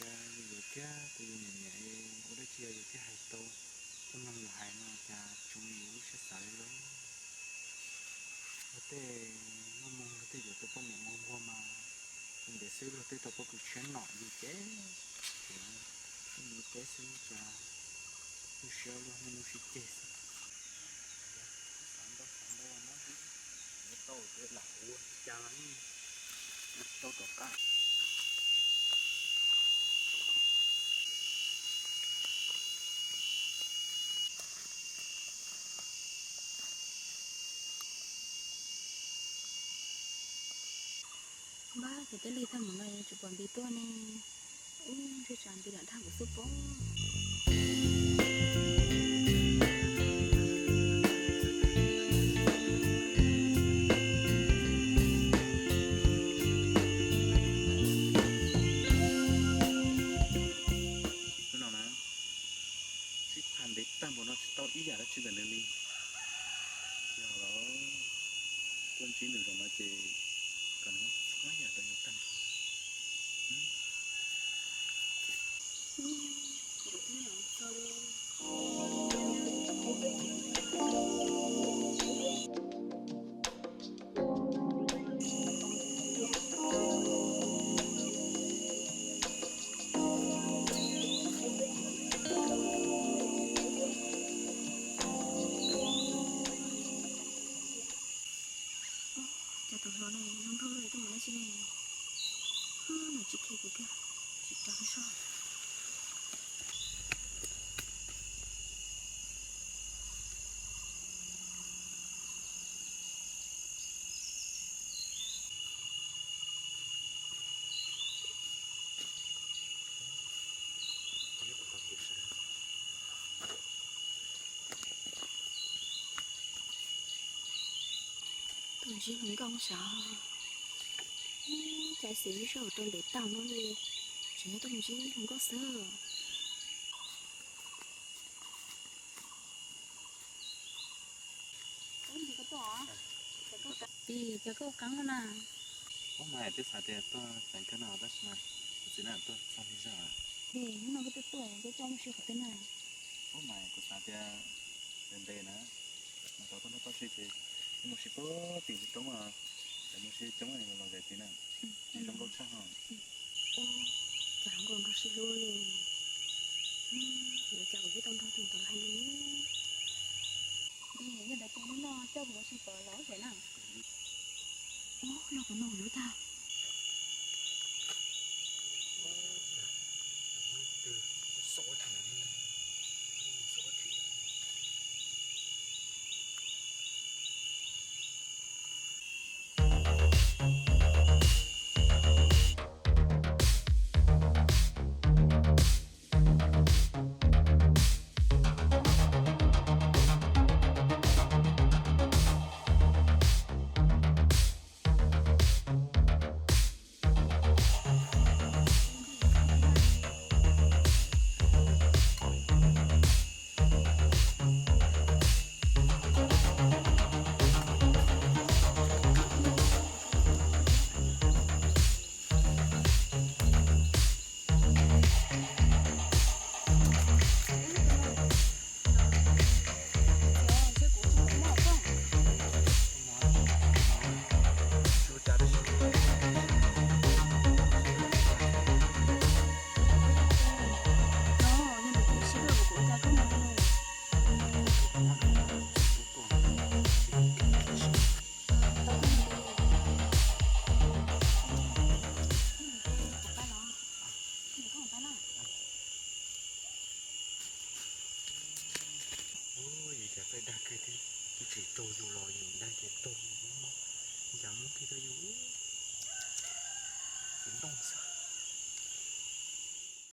Yus kiag tus yus niam niam ua dab tsi yus thiaj hais tau, tau mloog yus hais no cas tsoov yus lub siab xav li lauj. Luag tej muaj moog luag tej yuav tau poj niam nquag nquag mas ntev xwb luag tej tau pob kws tshiab nom yus ces, ces mus teb xwb cas lub siab luag niaj hnub sib ceg xwb. Xav ntau xav ntau mas tau ces lam ua cas los tsis tau rov qab. Npab ces teb li tag mus no yuav tsum pom npis tuaj ne. Ub, ntshe tsam npis lam dag kuv xwb pob. Hnub no na, sib tham ntev tag npaum no tsis tau ib yam dab tsi ntawm nws li. Yog los tuaj ntsib nws zaum no ces kom nws muab txhua yam rau yus tag nrho. Cas tus hluas no zoo nraug li tuaj mus dab tsi ne? Nws tsis khe kuv kiag, tsis rau soj. Tuaj ntsib hluas nkauj sav, cas xwm sij hawm rau ntev tag no li, tseem tuaj ntsib hluas nkauj xwb. Pis, cas koj ua qeeb na? Ub, mas twb xav tias tuaj tseem kawg no tab sis mas kuv txiv na tuaj txog li zog. Hnub no koj tuaj tuaj koj coj mus si qhov twg na? Ub, mas kuv xav tias ntev ntev na, mas tau tuaj nrog toj si ces mus si puag tim roob, mus si coob los ze tid na, zoo nkauj tshaj ho. Cas hluas nkauj nrog sib hlub li, yuav cas kuv thiaj tau nrog tus ntawd hais lus. Yog ntawd ces hnub no coj kuv mus si pem lawv lub tsev na. Ub, los puas nrog kuv hlub tag?